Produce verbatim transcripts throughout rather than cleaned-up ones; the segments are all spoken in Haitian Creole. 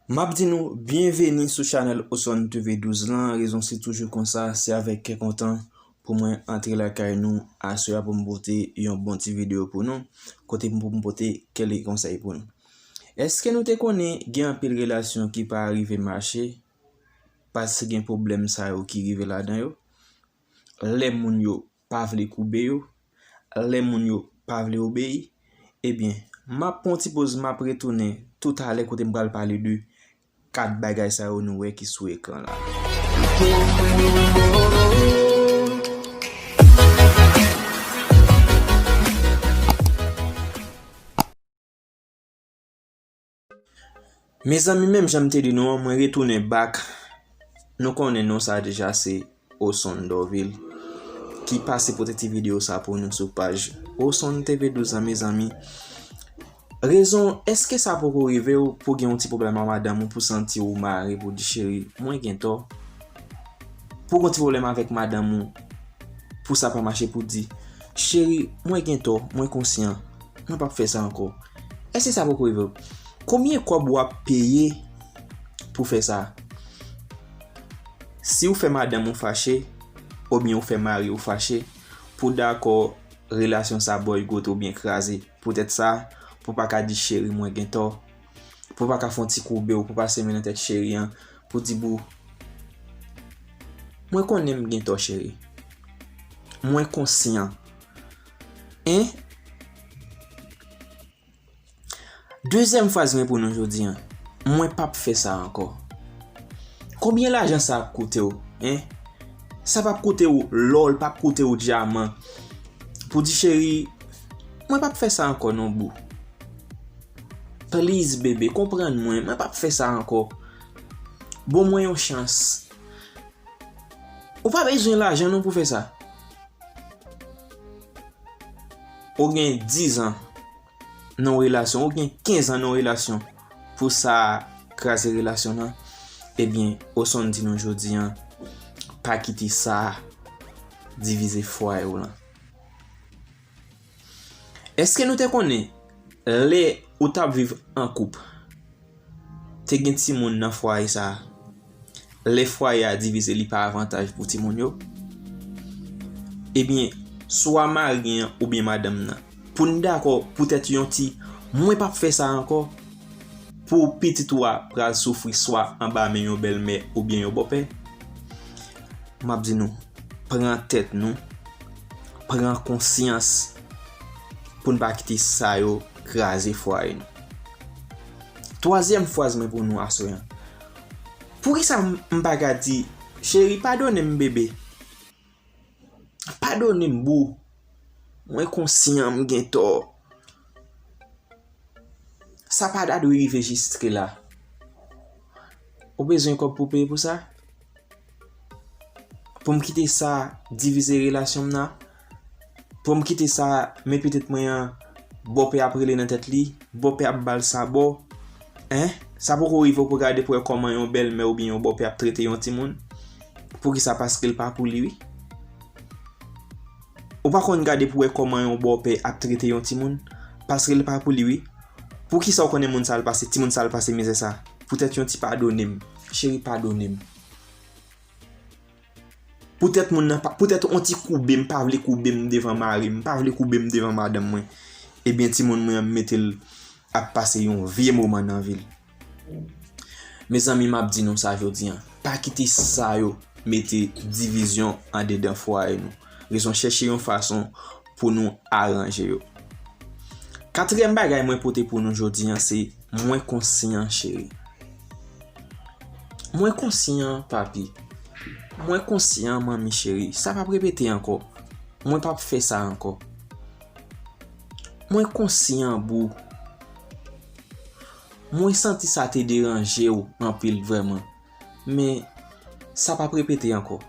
M ap di nou byenveni sou chanèl Osonn T V douz lan. Rezon se toujou konsa, se avèk kè kontan pou mwen antre lakay nou aswè a pou m pote yon bon ti videyo pou nou, kote pou m pote kèlke konsèy pou nou. Èske nou te konnen gen anpil relasyon ki pa rive mache paske gen pwoblèm sa yo ki rive ladan yo? Lè moun yo pa vle koube yo, lè moun yo pa vle obeyi, ebyen, m ap pran yon ti poz, m ap retounen toutalè kote m pral pale de kat bagay sa yo nou wè ki sou ekran la. Mezanmi, menm jan m te di nou an, mwen retounen back. Nou konnen non sa deja, se Osonn Dorvil ki pase pote ti videyo sa pou nou sou paj Osonn T V douz lan, mezanmi. Rezon, èske sa poko rive w pou gen yon ti pwoblèm ak madanm ou, pou santi w mare, pou di, "Cheri, mwen gen tò"? Pou gen yon ti pwoblèm avèk madanm ou, pou sa pa mache, pou di, "Cheri, mwen gen tò, mwen konsyan, mwen p ap fè sa ankò"? Èske sa poko rive w? Konbyen kòb w ap peye pou fè sa? Si w fè madanm ou fache, oubyen w fè mari w fache, pou dakò relasyon sa boykote oubyen kraze, poutèt sa, pou pa ka di, "Cheri, mwen gen tò", pou pa ka fè yon ti koube w, pou pase men nan tèt cheri an, pou di, "Boo, mwen konnen m gen tò, cheri. Mwen konsyan." Hein? Dezyèm fraz mwen pou nou jodi an, "Mwen p ap fè sa ankò." Konbyen lajan sa ap koute w, hein? Sa p ap koute w lò, l p ap koute w dyaman. Pou di, "Cheri, mwen p ap fè sa ankò non, boo. Please, bebe, konprann mwen, mwen p ap fè sa ankò. Ban mwen yon chans." Ou pa bezwen lajan non pou fè sa. Ou gen diz an nan yon relasyon, ou gen kenz an nan yon relasyon, pou sa kraze relasyon nan, ebyen, Osonn di nou jodi an, pa kite sa divize fwaye w lan. Èske nou te konnen, lè ou t ap viv an koup, te gen timoun nan fwaye sa a, lè fwaye a divize, li pa avantaj pou timoun yo? Ebyen, swa mari an oubyen madanm nan, pou n dakò poutèt yon ti "mwen p ap fè sa ankò", pou pitit ou a pral soufri swa anba men yon bèlmè oubyen yon bòpè, m ap di nou, pran tèt nou, pran konsyans pou n pa kite sa yo kraze fwaye nou. Twazyèm fraz mwen pou nou aswè an. Poukisa m, m pa ka di, "Cheri, padone m, bebe. Padone m, boo. Mwen konsyan m gen tò." Sa pa ta dwe rive jiske la. Ou bezwen kòb pou peye pou sa? Pou m kite sa divize relasyon m nan? Pou m kite sa, men pitit mwen an, bòpè ap rele nan tèt li, bòpè ap ba l sabò? Hein? Sa poko rive w pou gade pou wè kòman yon bèlmè oubyen yon bòpè ap trete yon timoun? Poukisa? Paske l pa pou li, wi. Ou pa konn gade pou wè kòman yon bòpè ap trete yon timoun? Paske l pa pou li, wi. Poukisa w konnen moun sa l pase, timoun sa l pase mizè sa? Poutèt yon ti padone m. Cheri, padone m. Poutèt moun nan pa, poutèt yon ti koube, m pa vle koube m devan mari m, m pa vle koube m devan madanm mwen. Ebyen, timoun mwen an, m mete l ap pase yon vye moman nan vi l. Mezanmi, m ap di nou sa jodi an, pa kite sa yo mete divizyon andedan fwaye nou. Rezon, chèche yon fason pou nou aranje yo. Katriyèm bagay mwen pote pou nou jodi an, se "Mwen konsyan, cheri." Mwen konsyan, papi. Mwen konsyan, manmi cheri. Sa p ap repete ankò. Mwen p ap fè sa ankò. Mwen konsyan, boo. Mwen santi sa te deranje w anpil vrèman. Men, sa p ap repete ankò.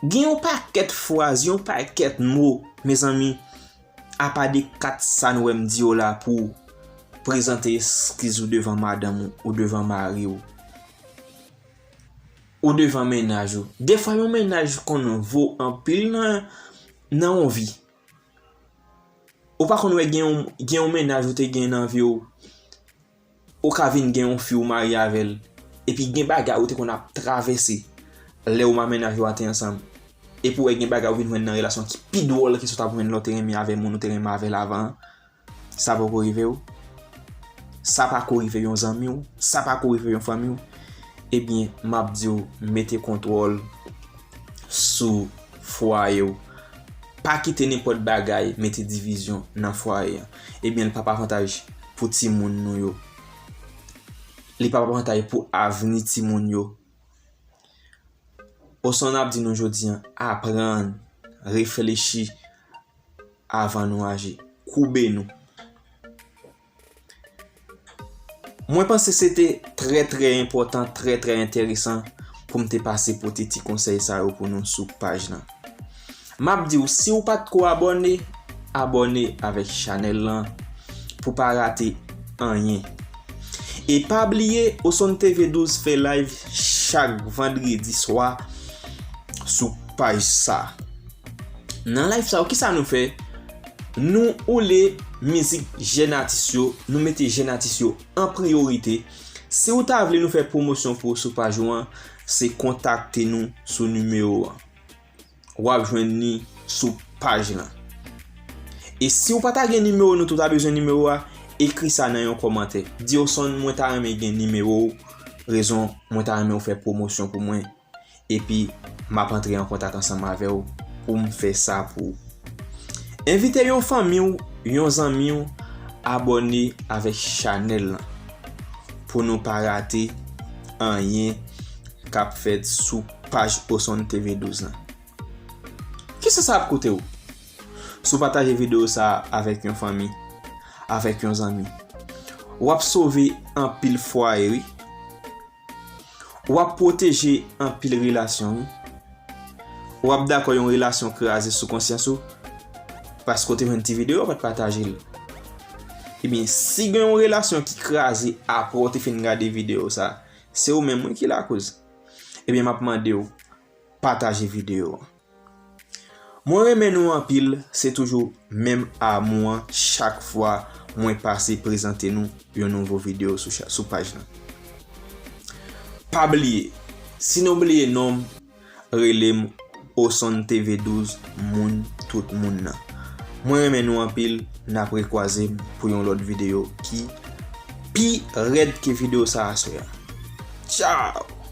Gen yon pakèt fraz, yon pakèt mo, mezanmi, apa de kat sa nou wè m di yo la pou prezante eskiz ou devan madanm ou, ou devan mari w, ou devan mennaj ou. Defwa, yon mennaj konn vo anpil nan, nan yon vi. Ou pa konn wè gen yon, gen yon mennaj ou te gen nan vi w, ou ka vin gen yon fi ou marye avè l, epi gen bagay ou te konn ap travèse lè ou ak mennaj ou a te ansanm, epi ou wè gen bagay ou vin jwenn nan relasyon ki pi dwòl ke sa w t ap jwenn lè w te renmen avè moun ou te renmen avè l avan an, sa poko rive w? Sa pako rive yon zanmi w? Sa pako rive yon fanmi w? Ebyen, m ap di w, mete kontwòl sou fwaye w. Pa kite nenpòt bagay mete divizyon nan fwaye an. Ebyen, li p ap avantaj pou timoun nou yo. Li p ap avantaj pou avni timoun yo. Osnon ap di nou jodi an, aprann, reflechi avan nou aji. Koube nou. Mwen panse se te trè, trè enpòtan, trè, trè enteresan pou m te pase pote ti konsèy sa yo pou nou sou paj lan. M ap di w, si w pa t ko abòne, abòne avèk chanèl lan pou pa rate anyen. E pa bliye, Osonn T V douz fè live chak vandredi swa sou paj sa. Nan live sa yo, kisa nou fè? Nou oule mizik jèn atis yo, nou mete jèn atis yo an priyorite. Si w ta vle nou fè pwomosyon pou ou sou paj ou an, se kontakte nou sou nimewo an. W ap jwenn li sou paj lan. E si w pa ta gen nimewo nou, tou ta bezwen nimewo a, ekri sa nan yon kòmantè. Di Osonn, mwen ta renmen gen nimewo w, rezon mwen ta renmen w fè pwomosyon pou mwen, epi m ap antre an kontak ansanm avè w pou m fè sa pou ou. Envite yon fanmi w, yon zanmi w, abòne avèk chanèl lan pou nou pa rate anyen k ap fèt sou paj Osonn T V douz lan. Kisa sa ap koute w? Si w pataje videyo sa a avèk yon fanmi, avèk yon zanmi, w ap sove anpil fwaye, wi. W ap pwoteje anpil relasyon, wi. W ap dakò yon relasyon kraze sou konsyans ou, paske w te jwenn ti videyo, w pa t pataje l. Ebyen, si gen yon relasyon ki kraze apre w te fin gade videyo sa a, se ou menm, wi, ki lakoz. Ebyen, m ap mande w, pataje videyo an. Mwen renmen nou anpil, se toujou menm amou an chak fwa mwen pase prezante nou yon nouvo videyo sou cha-, sou paj lan. Pa bliye, si nou bliye non m, rele m Osonn T V douz, moun tout moun nan. Mwen renmen nou anpil, n ap rekwaze m pou yon lòt videyo ki pi rèd ke videyo sa aswè a. Tchao!